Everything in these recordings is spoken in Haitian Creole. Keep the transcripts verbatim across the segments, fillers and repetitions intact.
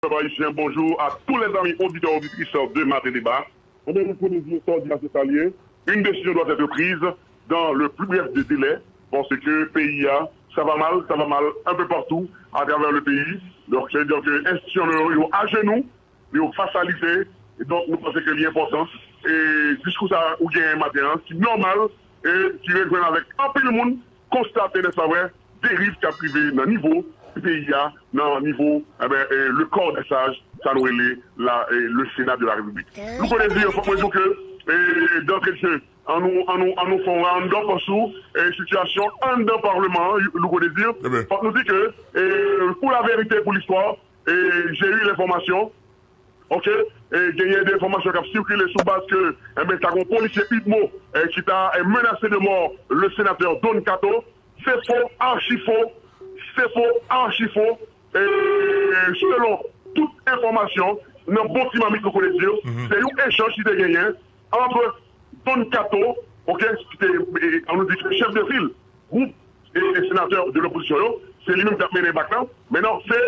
Pèp ayisyen, bonjou a tous les amis auditeurs, auditrices de Maten Deba. Ebyen, nou konnen sa w di a, se sa l ye. Une décision doit être prise dans le plus bref des délais, parce que peyi a, sa va mal, sa va mal un peu partout à travers le pays. Donk, se di ke enstitisyon yo, yo ajenou, yo fasalize. E donk, nou panse ke li enpòtan. E diskou sa ou genyen maten an, ki nòmal, e ki rejwenn avèk anpil moun, konstate, nèspa vre, deriv k ap rive nan nivo peyi a, nan nivo, enben, e, le corps des sages, sa nou rele la, e, le Sénat de la République. Louko Désir, fòk mwen di w ke, e, d'entrée de jeu, an nou, an nou, an nou fè yon round up sou, e, sitiyasyon anndan palman an, Louko Désir. Fòk nou di ke, e, pour la vérité, pour l'histoire, e, j'ai eu l'information, ok, e, genyen de enfòmasyon k ap sikile sou baz ke, enben, ta gon polisye UDMO, e, ki ta, e, menase de mò le sénateur Don Kato. Se fo, achi fo, se fo, achi fo. E, selon tout enfòmasyon, nan bon ti mamit nou konnen di yo, se yon echanj ki te genyen ant Don Kato, ok, ki te, e, an nou di, chèf de fil gwoup, e, e, senatè de lopozisyon yo, se li menm k ap mennen bak la. Men non, se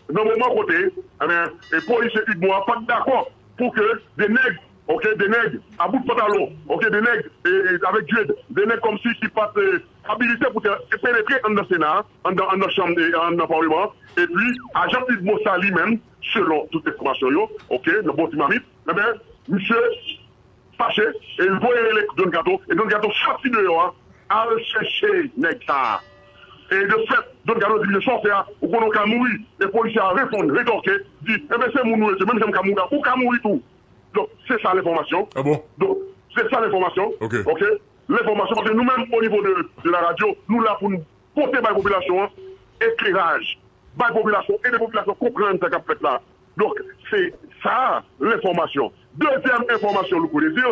nan moman kote, enben, e, polisye UDMO a pa t dakò pou ke de nèg, ok, de nèg a bout pantalon, ok, de nèg, e, e, avèk dread, de nèg kòmsi ki pa t, e, abilite pou te penetre anndan Sena a, anndan, anndan chanm, e, anndan palman an. Epi, ajan UDMO sa li menm, selon tout enfòmasyon yo, ok, nan bon ti mamit, enben, misye fache, e l voye rele Don Kato, e Don Kato soti deyò a, al chèche nèg sa a. E de fèt, Don Kato di, "Mesye, sa w fè a, ou konnen w ka mouri." E polisye a reponn, retòke, di, "Enben, se moun ou ye, se menm jan m ka mouri a, ou ka mouri tou." Donk, se sa lenfòmasyon. Ah bon? Donk, se sa lenfòmasyon. Ok. Ok? Lenfòmasyon, paske nou menm, o nivo de, de la radyo, nou la pou n pote bay popilasyon an ekleraj, bay popilasyon, ede popilasyon konprann sa k ap fèt la. Donk, se sa, lenfòmasyon. Dezyèm enfòmasyon, Louko Désir,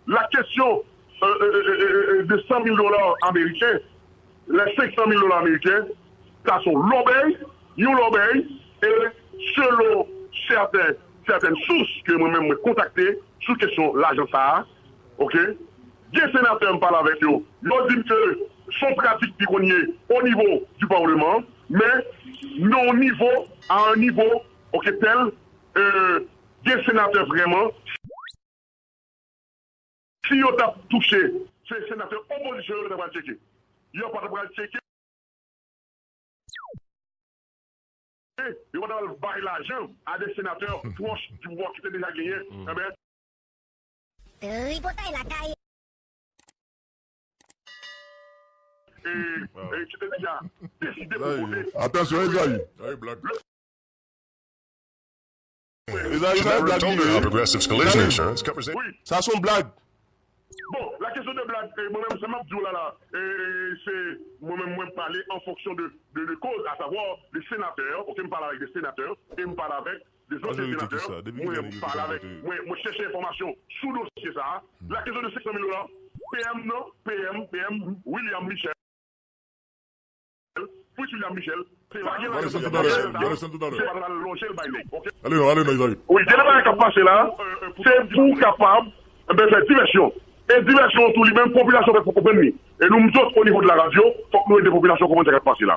la kesyon, euh, euh, euh, euh, euh, de san mil dola ameriken, lè senk san mil dola ameriken, sa se yon lòbèy, yon lòbèy, e selon sèten, sètèn sous ke mwen menm mwen kontakte sou kesyon lajan sa a, ok, gen senatè m pale avèk yo, yo di m ke se yon pratik ki konn ye o nivo di palman, men nan yon nivo, a yon nivo, ok, tèl, euh, gen senatè vrèman, si yo t ap touche, se senatè opozisyon yo yo ta pral tcheke. Yo pa ta pral tcheke. Yo pa ta pral bay lajan a de senatè pwòch di pouvwa ki te deja genyen. Enben, tripotay lakay. E, e ki te deja deside pou vote. Atansyon, Ezayi. Ezayi, sa se blag li ye. Progressive's Collision Insurance covers. Wi. Sa se yon blag. Bon, la kesyon de blag, e, mwen menm, sa m ap di w la, la, e, e, se mwen menm, mwen pale an fonksyon de, de, de koz, asavwa de senatè, ok, m pale avèk de senatè, e m pale avèk de zansyen senatè, mwen pale avèk, mwen, mwen chèche enfòmasyon sou dosye sa a. La kesyon de senk san mil dola, P M nan, P M, P M William Michel, Fritz William Michel, se pa gen lajan pou Michel, se pa nan lonje l bay nèg, ok? Ale non, ale non, Ezayi. Wi, gen de bagay k ap pase la, se pou kapab, enben, fè divèsyon. E divèsyon an tou li menm, popilasyon fèk pou konprann li. E nou menm zòt, o nivo de la radyo, fòk nou ede popilasyon konprann sa k ap pase la.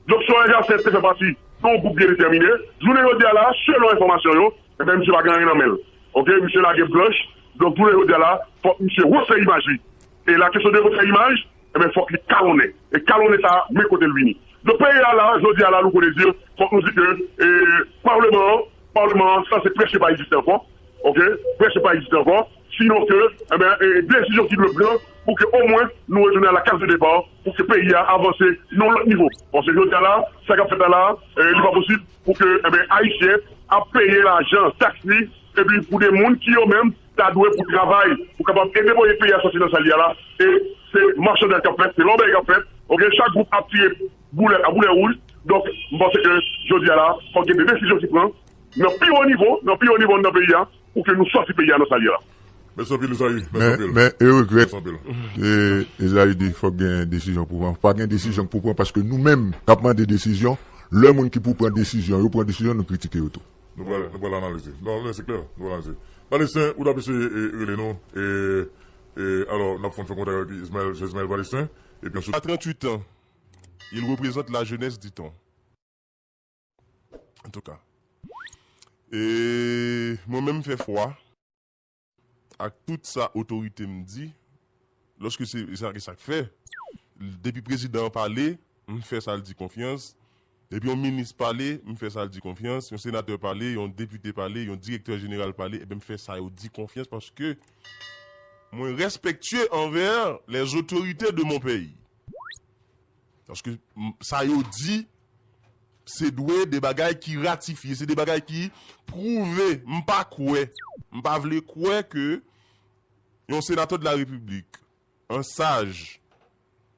Donk, Solange Jacinthe te fè pati de yon gwoup byen detèmine. Jounen jodi a la, selon enfòmasyon yo, enben, misye pa gen anyen nan men l. Ok, misye lage blanch. Donk, jounen jodi a la, fòk misye refè imaj li. E la kesyon de refè imaj, enben, fòk li kalonnen. E kalonnen sa a, men kote l vini. Donk, peyi a la, jodi a la, Louko Désir, fòk nou di ke, e, palman an, palman an sanse prèske pa egziste ankò. Ok? Prèske pa egziste ankò. Sinon ke, enben, e, desizyon ki dwe pran pou ke omwen nou retounen a la case de départ, pou ke peyi a avanse nan yon lòt nivo. Paske jodi a la, sa k ap fèt la la, e, li pa posib pou ke, enben, Ayisyen ap peye lajan taks li, epi pou de moun ki yo menm ta dwe pou travay, pou kapab ede voye peyi a sòti nan sa l ye a la. E se machanday k ap fèt, se lòbèy k ap fèt. Ok, chak gwoup ap tire boulèt a boulè wouj. Donk, m panse ke jodi a la, fòk gen de desizyon ki pran nan pi wo nivo, nan pi wo nivo anndan peyi a, pou ke nou sòti peyi a nan sa l ye la. Mèsi anpil, Ezayi. Mèsi anpil. Men, men, e regrèt, e, Ezayi di fòk gen desizyon pou pran. Pa gen desizyon pou pran paske nou menm k ap mande desizyon, lè moun ki pou pran desizyon yo pran desizyon, nou kritike yo tou. Nou pral, nou pral analize. Non, lè se klè, nou pral analize. Palestin, ou t ap eseye, e, rele nou, e, e, alò, n ap fè, fè kontak avèk Ismaël, Ismaël Palestin, epi answit. À trente-huit ans, il représente la jeunesse du temps. En tout cas. E mwen menm m fè fwa ak tout sa otorite m di, lòske se, se sa, sa k fè, depi prezidan an pale, m fè sa l di konfyans. Depi yon minis pale, m fè sa l di konfyans. Yon senatè pale, yon depite pale, yon direktè jeneral pale, ebyen m fè sa yo di konfyans paske mwen respektye anvè les autorités de mon pays. Paske m- sa yo di, se dwe de bagay ki ratifye, se de bagay ki pwouve. M pa kwè, m pa vle kwè ke yon senatè de la repiblik, an saj,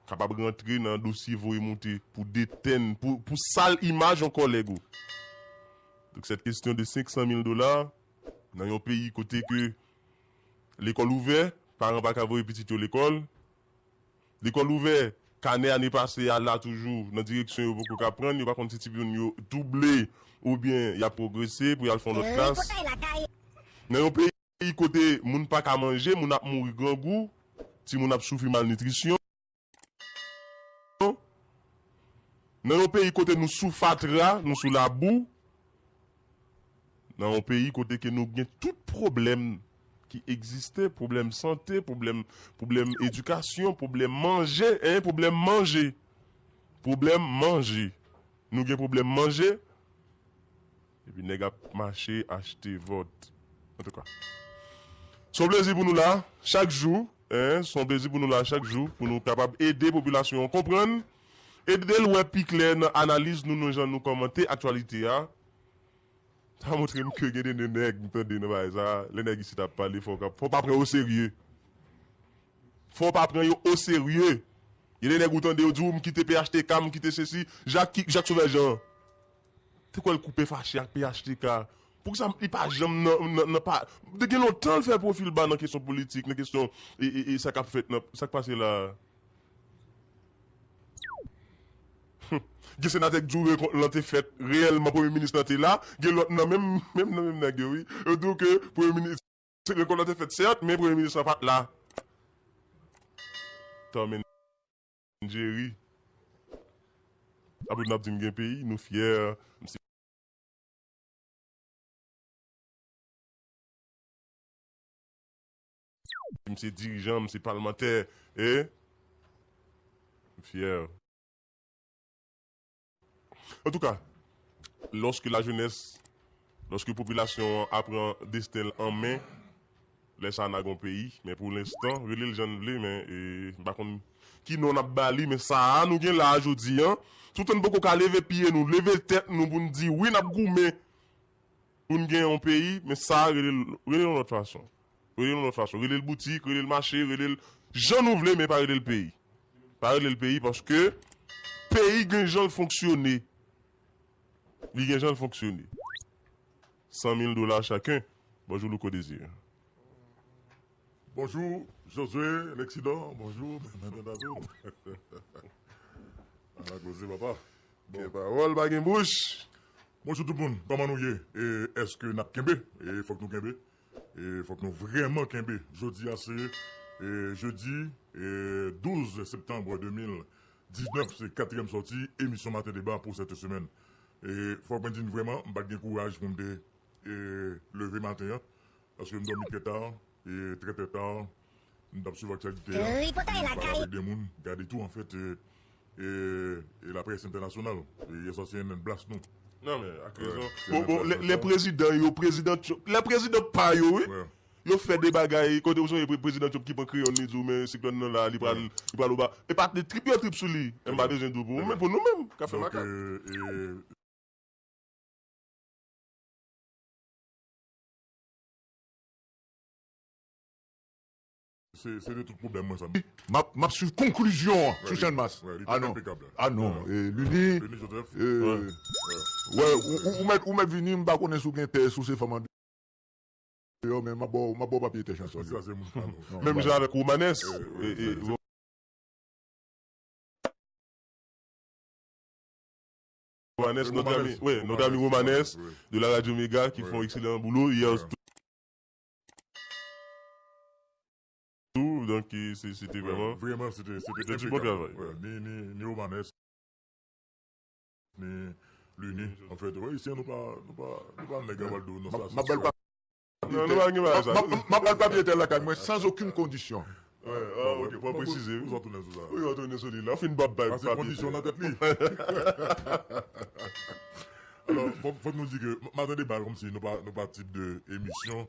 kapab rantre nan dosye voye monte pou detenn, pou, pou sal imaj yon kòlèg ou. Donk, cette question de cinq cent mille dollars, nan yon peyi kote ke lekòl ouvè, paran pa ka voye pitit yo lekòl, lekòl ouvè, kanè ane pase a la toujou nan direksyon yo poko ka pran, yo pa konn si timoun yo double oubyen y ap pwogrese pou y al fè yon lòt klas. Nan yon peyi kote moun pa ka manje, moun ap mouri grangou, timoun ap soufri malnitrisyon. Nan yon peyi kote nou sou fatra, nou sou labou, nan yon peyi kote ke nou gen tout pwoblèm ki egziste, pwoblèm sante, pwoblèm, pwoblèm edikasyon, pwoblèm manje, en, pwoblèm manje. Pwoblèm manje. Nou gen pwoblèm manje, epi nèg ap mache achte vòt. Antouka, se yon plezi pou nou la chak jou, en, se yon plezi pou nou la chak jou, pou nou kapab ede popilasyon an konprann, ede l wè pi klè nan analiz nou, nan jan nou kòmante aktyalite a. Sa montre m ke gen de nèg m tande nan bagay sa, lè nèg isit ap pale, fò w ka- fò w pa pran yo oserye. Fò w pa pran yo oserye. Gen de nèg ou tande yo di w, "M kite P H T K, m kite sesi." Jak ki- Jak Sovè Jan. Te kwè l koupe fache ak P H T K. Poukisa li pa janm nan, nan, nan pa- Te gen lontan l fè pwofil ba nan kesyon politik, nan kesyon e, e, e sa k ap fèt, nan sa k pase la. Gen senatè k di w renkont lan te fèt reyèlman, premye minis lan te la, gen lòt nan menm, menm nan menm nèg yo, wi. Yo di w ke premye minis, renkont lan te fèt, sèt, men premye minis lan pa t la. Tom and Jerry. Apre n ap di n gen peyi, nou fyè. M se, m se dirijan, m se palmantè, e m fyè. Antouka, lòske lajenès, lòske popilasyon an ap pran desten l an men, lè sa a n a gon peyi, men pou lenstan, rele l jan n vle, men, e, m pa konn ki non n ap ba li, men sa a nou gen la a jodi a, toutan n poko ka leve pye nou, leve tèt nou pou n di wi, n ap goumen pou n gen yon peyi, men sa a rele l, rele l yon lòt fason. Rele l yon lòt fason. Rele l boutik, rele l mache, rele l jan nou vle, men pa rele l peyi. Pa rele l peyi paske peyi gen jan l fonksyone. Li gen jan l fonksyone. San mil dola chaken. Bonjou, Louko Désir. Bonjou, Josué, Lexidor. Bonjou, Mèt David. Ala koze, papa. Bon. Gen pawòl, pa gen bouch. Bonjou tout moun, kòman nou ye? E èske n ap kenbe? E fòk nou kenbe. E fòk nou vrèman kenbe. Jodi a se, e, jedi, e, douz septanm de mil diznèf, se katriyèm sòti emisyon Maten Deba pou sèt semèn. E fòk mwen di n vrèman, m pa t gen kouraj pou m te, e, leve maten an, paske m dòmi trè ta, e, trè, trè ta. M t ap swiv aktyalite a, e, pale avèk de moun, gade tou, anfèt, e, e, e laprès entènasyonal. E yè swa C N N blast nou. Non, men, ak rezon. Bon, bon, lè, lè prezidan yo, prezidan Trump, lè prezidan pa yo, wi. Yo fè de bagay, kote ou sonje pre-, prezidan Trump ki pran kreyòl, li di w, men siklòn nan la, li pral, li pral oba. E pa de trip yo trip sou li. M pa bezwen di w pou ou, men pou nou menm, k ap fè makak. Se, se de tout pwoblèm mwen sa. M ap, m ap swiv konklizyon an sou Channmas. Ah non. Ah non. E Lini, Lini Joseph. Wè, ou, ou, ou mèt, ou mèt vini, m pa konnen si w gen tè, si w se fanm andeyò, men m ap ba w, m ap ba w papye tè Channmas. Menm jan avèk Romanes. E, e, Romanes, notre ami, oui, notre ami Romanes de la Radio Méga qui font excellent boulot. Il y a tout, donc, c'est, c'était vraiment, vraiment, c'était, c'était du bon travail. Ni, ni, ni Romanes, ni Lini, anfèt, wi, Ayisyen, nou pa, nou pa, nou pa nèg a bal do, non, sa, se swa. Non, nou pa gen bagay sa. M ap al papye tèl lakay mwen sans okenn kondisyon. Wi, ah, ok, fò presize, wi. Ou sa tounen sou sa. Wi, ou tounen sou li la. Ou fin bòp bay papye. Pase kondisyon nan tèt li. Alò, fòk, fòk nou di ke Maten Deba, kòmsi nou pa, nou pa tip de emisyon,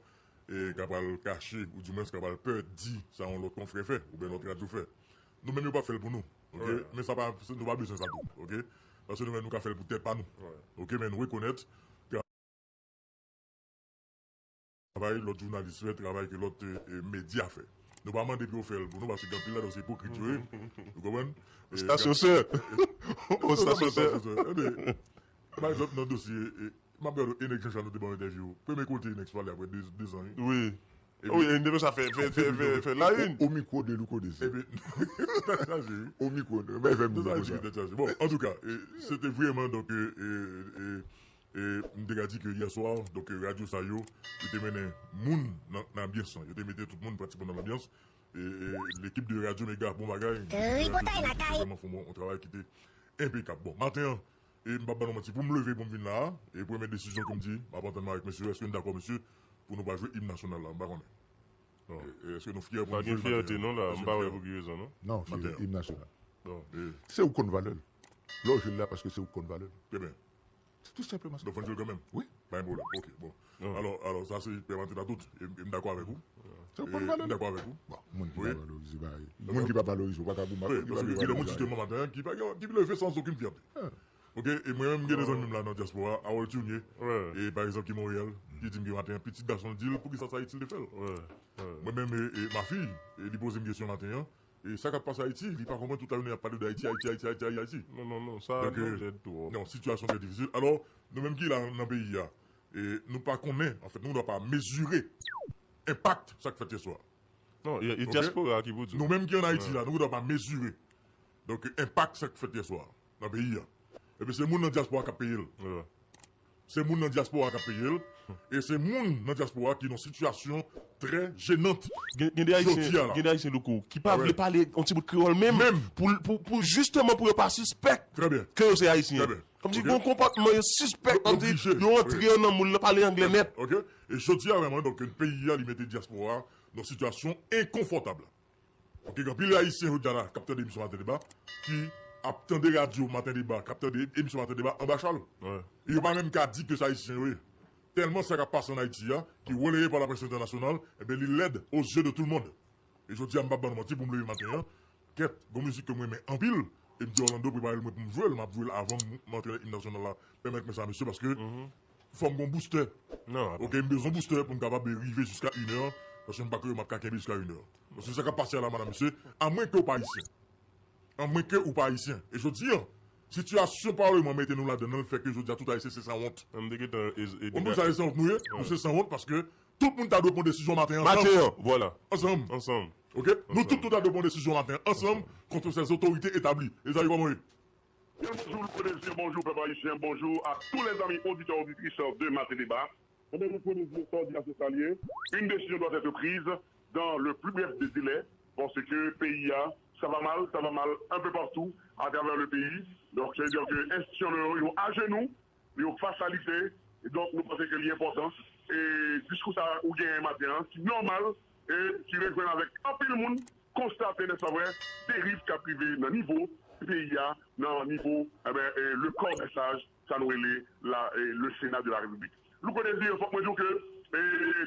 e, k ap al kache, ou di mwens k ap al pè di sa yon lòt konfrè fè, oubyen lòt radyo fè. Nou menm yo p ap fè l pou nou, ok? Men sa pa, nou pa bezwen sa tou, ok? Paske nou menm nou ka fè l pou tèt pa nou, ok? Men nou rekonèt travay lòt jounalis fè, travay ke lòt, e, e, medya fè. Nou pa mande pou yo fè l pou nou, paske gen anpil ladan se ipokrit yo ye. Ou konprann? Ostasyon sè. Ostasyon sè. Pa egzanp, nan dosye, e, m ap gade Enex Jean Charles, nou te ba w entèvyou. Premye kote Enex pale apre de, de zan, wi. Wi, e depi sa fè, fè, fè, fè, fè la une. O mikwo de Louko Désir. Epi, tèt chaje, wi. O mikwo de, men fè m di konsa. Tèt chaje. Bon, antouka, e, se te vrèman, donk, e, e, e, e, m te ka di ke yè swa, donk, e, radyo sa yo, yo te mennen moun nan, nan anbyans lan. Yo te mete tout moun pratikman nan lanbyans. E, e, lekip de Radyo Mega, bon bagay. Tripotay lakay. Vrèman fè yon bon, yon travay ki te enpekab. Bon, maten an, e m p ap ba nou manti, pou m leve, pou m vin la a, e premye desizyon ke m di, m ap antann mwen avèk mesye yo, èske n dakò, mesye, pou nou pa jwe im nasyonal la, m pa konnen. E, e èske nou fyè pou nou jwe l maten an? Pa gen fyète non la, m pa wè pou ki rezon non. Non, se im nasyonal. Se ou k konn valè l. Lè w jwe l la, paske se ou k konn valè l. Trè byen. Se tou senpleman sa. Donk, fò n jwe l kanmenm? Wi. Pa gen pwoblèm. Ok, bon. Alò, alò, sa se pèmaten a tout. E, e m dakò avèk ou. Se ou k konn valè l. M dakò avèk ou. Bon, moun ki pa valorize, ba, moun ki pa valorize, ou pa ka goumen. Wi, paske gen de moun, jisteman, maten an, ki pa gen, ki leve sans okenn fyète. Ok, e mwen menm, m gen de zanmi m la nan dyaspora, Harold Tunyé, e pa egzanp, ki Monreyal, ki di m ke maten an, pitit gason l di l, poukisa sa Ayiti l te fè l? Mwen menm, e, e, ma fille, e, li poze m kesyon maten an, e sa k ap pase Ayiti, li pa konprann, tout lajounen y ap pale de Ayiti, Ayiti, Ayiti, Ayiti, Ayiti. Non, non, non, sa nou dèd twòp. Non, sitiyasyon trè difisil. Alò, nou menm ki la nan peyi a, e nou pa konnen, anfèt, nou pa mezire enpak sa k fèt yè swa. Non, e, e dyaspora ki pou di w. Nou menm ki ann Ayiti la, nou pa mezire, donk, enpak sa k fèt yè swa nan peyi a. Epi se moun nan dyaspora k ap peye l. Se moun nan dyaspora k ap peye l. E se moun nan dyaspora ki nan sitiyasyon trè jenant jodi a la. Gen de Ayisyen, gen de Ayisyen, Louko, ki pa vle pale yon ti bout kreyòl menm, pou, pou, pou jisteman pou yo pa sispèk ke yo se Ayisyen. Kòmsi gen yon konpòtman yo sispèk, kòmsi yo antre nan moun nan pale anglè nèt. Ok? E jodi a, vrèman, donk, peyi a, li mete dyaspora a nan sitiyasyon enkonfòtab. Ok, gen anpil Ayisyen jodi a la k ap tande emisyon Maten Deba, ki ap tande radyo Maten Deba, k ap tande emisyon Maten Deba anba chal. E yo pa menm ka di ke se Ayisyen yo ye. Tèlman sa k ap pase ann Ayiti a, ki relaye pa laprès entènasyonal, enben, li lèd aux yeux de tout le monde. E jodi a, m p ap ba nou manti, pou m leve maten an, kèt, gon mizik ke m renmen anpil, e m di Orlando, prepare l mwen pou m jwe l, m ap jwe l avan m, m antre nan im nasyonal la. Pèmèt mwen sa, mesye, paske fò m gon boustè. Ok, m bezwen boustè pou m kapab rive jiska inè, paske m pa kwè m ap ka kenbe jiska inè. Paske sa k ap pase a la, madam, mesye, amwen ke w pa ayisyen. Amwen ke ou pa ayisyen. E jodi a, sitiyasyon paleman mete nou ladan nan l fè ke jodi a tout ayisyen se sanwont. Ou konprann sa, se sanwont nou ye? Nou se sanwont paske tout moun ta dwe pran desizyon maten an ansanm. Maten an, vwala. Ansanm. Ansanm. Ok? Nou tout, nou ta dwe pran desizyon maten an ansanm kont sèz otorite etabli. Mezanmi, kòman w ye? Bonjou, Louko Désir, bonjou, pèp ayisyen, bonjou à tous les amis auditeurs, auditrices de Maten Deba. Ebyen, Louko Désir, sa w di a, se sa l ye. Une décision doit être prise dans le plus bref des délais, paske peyi a, ça va mal, ça va mal un peu partout à travers le pays. Donc, c'est-à-dire que enstitisyon nou yo, yo ajenou, yo fasalite. Donk, nou panse ke li enpòtan. E diskou sa ou genyen maten an, ki nòmal, e ki rejwenn avèk anpil moun, konstate, nèspa vre, deriv k ap rive nan nivo peyi a, nan nivo, enben, e, le corps des sages, sa nou rele la, e, le Sénat de la République. Louko Désir, fòk mwen di w ke, e,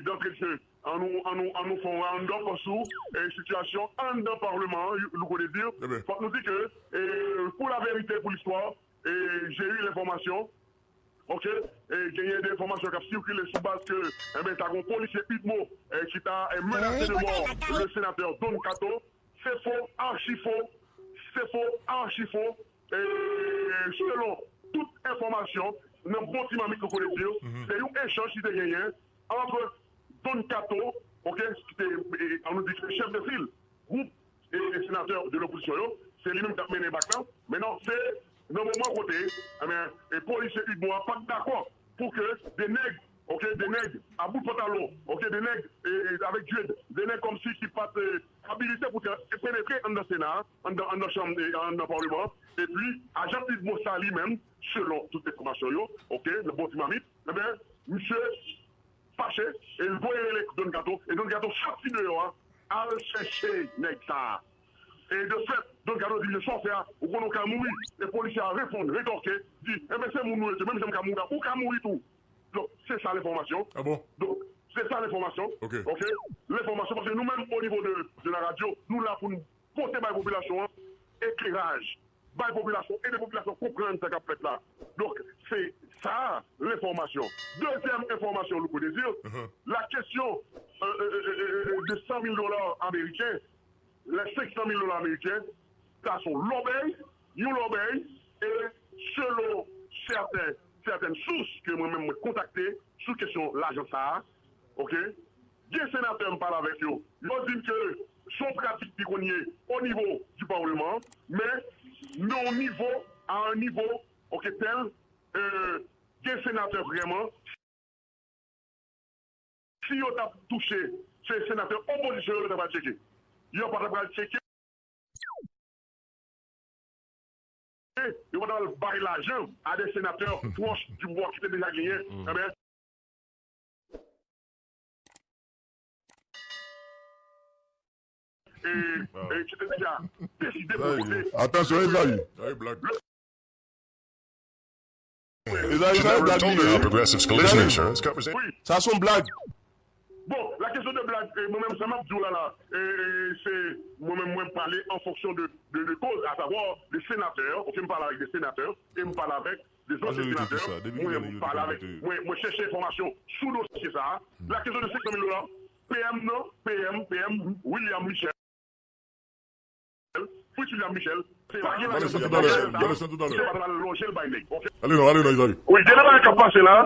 d'entrée de jeu, an nou, an nou, an nou fè yon round up sou, e, sitiyasyon anndan Palman an, Louko Désir. Fòk nou di ke, e, pour la vérité, pour l'histoire, e, j'ai eu l'information, ok, e, genyen de enfòmasyon k ap sikile sou baz ke, enben, ta gon polisye UDMO, e, ki ta, e, menase de mò le sénateur Don Kato. Se fo, achi fo, se fo, achi fo. E, selon tout enfòmasyon, nan bon ti mamit, Louko Désir, se yon echanj ki te genyen ant Don Kato, ok, ki te, e, an nou di, chèf de fil gwoup e, e senatè de lopozisyon yo, se li menm k t ap mennen bak la. Men non, se nan moman kote, enben, e polisye UDMO a pa t dakò pou ke de nèg, ok, de nèg a bout pantalon, ok, de nèg, e, e, avèk dread, de nèg kòmsi ki pa t, e, abilite pou te penetre anndan Sena a, anndan, anndan chanm, e, anndan Palman an, epi ajan Yves Bossa li menm, selon tout enfòmasyon yo, oke, nan bon ti mamit, enben, misye fache, e l voye rele Don Kato, e Don Kato soti deyò a, al chèche nèg sa a. E de fèt, Don Kato di, "Mesye, sa w fè a, ou konnen w ka mouri." E polisye a reponn, retòke, di, "Enben, se moun ou ye tou, menm jan m ka mouri a, ou ka mouri tou." Donk, se sa lenfòmasyon. Ah bon? Donk, se sa lenfòmasyon. Ok. Ok? Lenfòmasyon, paske nou menm, o nivo de, de la radyo, nou la pou n pote bay popilasyon an ekleraj, bay popilasyon, ede popilasyon konprann sa k ap fèt la. Donk, se sa, lenfòmasyon. Dezyèm enfòmasyon, Louko Désir, la kesyon, euh, euh, euh, euh, euh, de san mil dola ameriken, lè senk san mil dola ameriken, sa se yon lòbèy, yon lòbèy, e selon sèten, sètèn sous ke mwen menm mwen kontakte sou kesyon lajan sa a, ok, gen senatè m pale avèk yo, yo di m ke se yon pratik ki konn ye o nivo di palman, men nan yon nivo, a yon nivo, ok, tèl, euh, gen senatè vrèman, si yo t ap touche, se senatè opozisyon yo, yo t ap al tcheke. Yo pa t ap al tcheke. Yo pa t ap al bay lajan a de senatè pwòch di pouvwa ki te deja genyen. Enben, e, e ki te deja deside pou vote. Atansyon, Ezayi. Ezayi, sa se blag li ye. Progressive's Collision Insurance covers. Wi. Sa se yon blag. Bon, la kesyon de blag, e, mwen menm, sa m ap di w la, la, e, e, se, mwen menm, mwen pale an fonksyon de, de, de koz, asavwa, de senatè, ok, m pale avèk de senatè, e m pale avèk de zansyen senatè, mwen pale avèk, mwen, mwen chèche enfòmasyon sou dosye sa a. La kesyon de senk san mil dola, P M nan, P M, P M William Michel, Fritz William Michel, se pa gen lajan pou fè sa, misye pa t al lonje l bay nèg, ok? Ale non, ale non, Ezayi. Wi, gen de bagay k ap pase la,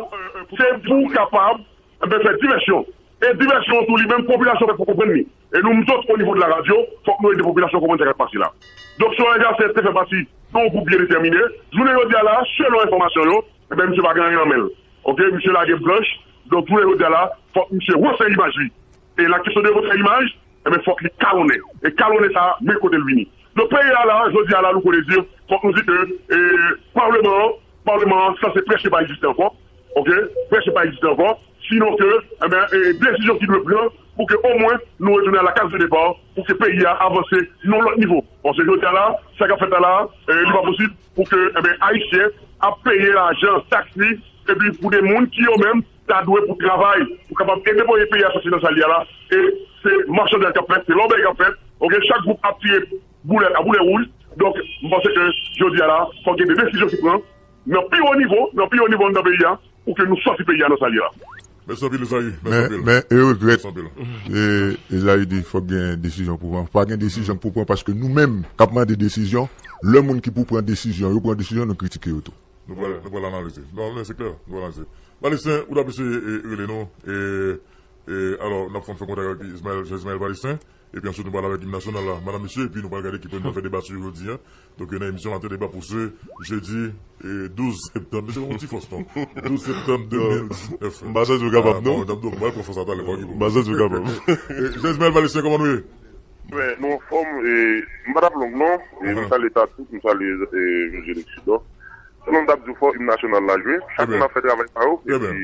se pou w kapab, enben, fè divèsyon. E divèsyon an tou li menm, popilasyon fèt pou konprann li. E nou, m sot o nivo de la radyo, fòk nou ede popilasyon konprann sa k ap pase la. Donk, Soraya Jacinthe te fè pati de yon gwoup byen detèmine. Jounen jodi a la, selon enfòmasyon yo, enben, misye pa gen anyen nan men l. Ok, misye lage blanch. Donk, jounen jodi a la, fòk misye retire imaj li. E la kesyon de retire imaj, enben, fòk li kalonnen. E kalonnen sa a, men kote l vini. Donk, peyi a la, jodi a la, Louko Désir, fòk nou di ke, e, palman an, palman an sanse prèske pa egziste ankò. Ok? Prèske pa egziste ankò. Sinon ke, enben, e, desizyon ki dwe pran pou ke omwen nou retounen a la case de départ, pou ke peyi a avanse nan yon lòt nivo. Paske jodi a la, sa k ap fèt la la, e, li pa posib pou ke, enben, Ayisyen ap peye lajan taks li, epi pou de moun ki yo menm ta dwe pou travay, pou kapab ede pote peyi a soti nan sa l ye a la. E se machanday k ap fèt, se lòbèy k ap fèt. Ok, chak gwoup ap tire boulèt a boulèt wouj. Donk, m panse ke jodi a la, fòk gen de desizyon ki pran nan pi wo nivo, nan pi wo nivo anndan peyi a, pou ke nou soti peyi a nan sa l ye la. Mèsi anpil, Ezayi. Mèsi anpil. Men, men, e regrèt, e, Ezayi di fòk gen desizyon pou pran. Pa gen desizyon pou pran paske nou menm k ap mande desizyon, lè moun ki pou pran desizyon, yo pran desizyon, nou kritike yo tou. Nou pral, nou pral analize. Non, men se klè, nou pral analize. Valesten, ou t ap eseye, e, rele nou, e, e, alò, n ap fè, fè kontak avèk Ismaël, Jean Ismaël Valesten, epi answit nou pral avèk Im Nasyonal la, madanm, mesye, epi nou pral gade ki pwen nou fè deba sou yo jodi a. Donk, nan emisyon Maten Deba pou se jedi, e, douz septanm, mesye, yon ti fòs, non? Douz septanm de mil diznèf. M pa santi m kapab, non. Bon, m ap pran fòs la talè, pa gen pwoblèm. M pa santi m kapab. E, Jean Ismaël Valesten, kòman nou ye? Men, nou anfòm, e, m pa t ap long, non. E, m salye ta tout, m salye, e, Mize Leksido. Selon m t ap di w, fò Im Nasyonal la jwe. Chak moun ap fè travay pa yo, epi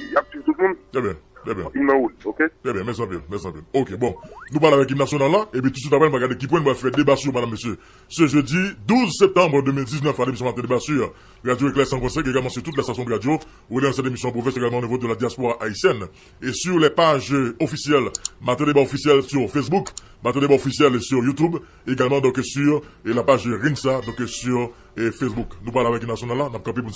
y ap swiv tout moun. Trè byen, trè byen. Im nan wout, ok? Trè byen, mèsi anpil, mèsi anpil. Ok, bon, nou pale avèk Im Nasyonal la, epi tousuit apre, nou va gade ki pwen nou va fè deba sou yo, madanm, mesye. Ce jeudi douze septembre deux mille dix-neuf, à l'émission Matin Débat sur Radio Éclair cent point cinq, également sur toutes les stations de radio relais cette émission en province, également au niveau de la diaspora haïtienne, et sur les pages officielles, Matin Débat officiel sur Facebook, Matin Débat officiel sur YouTube, également donc sur, et la page Rinsa, donc sur, et Facebook. Nou pale avèk Im Nasyonal la, n ap kanpe pou n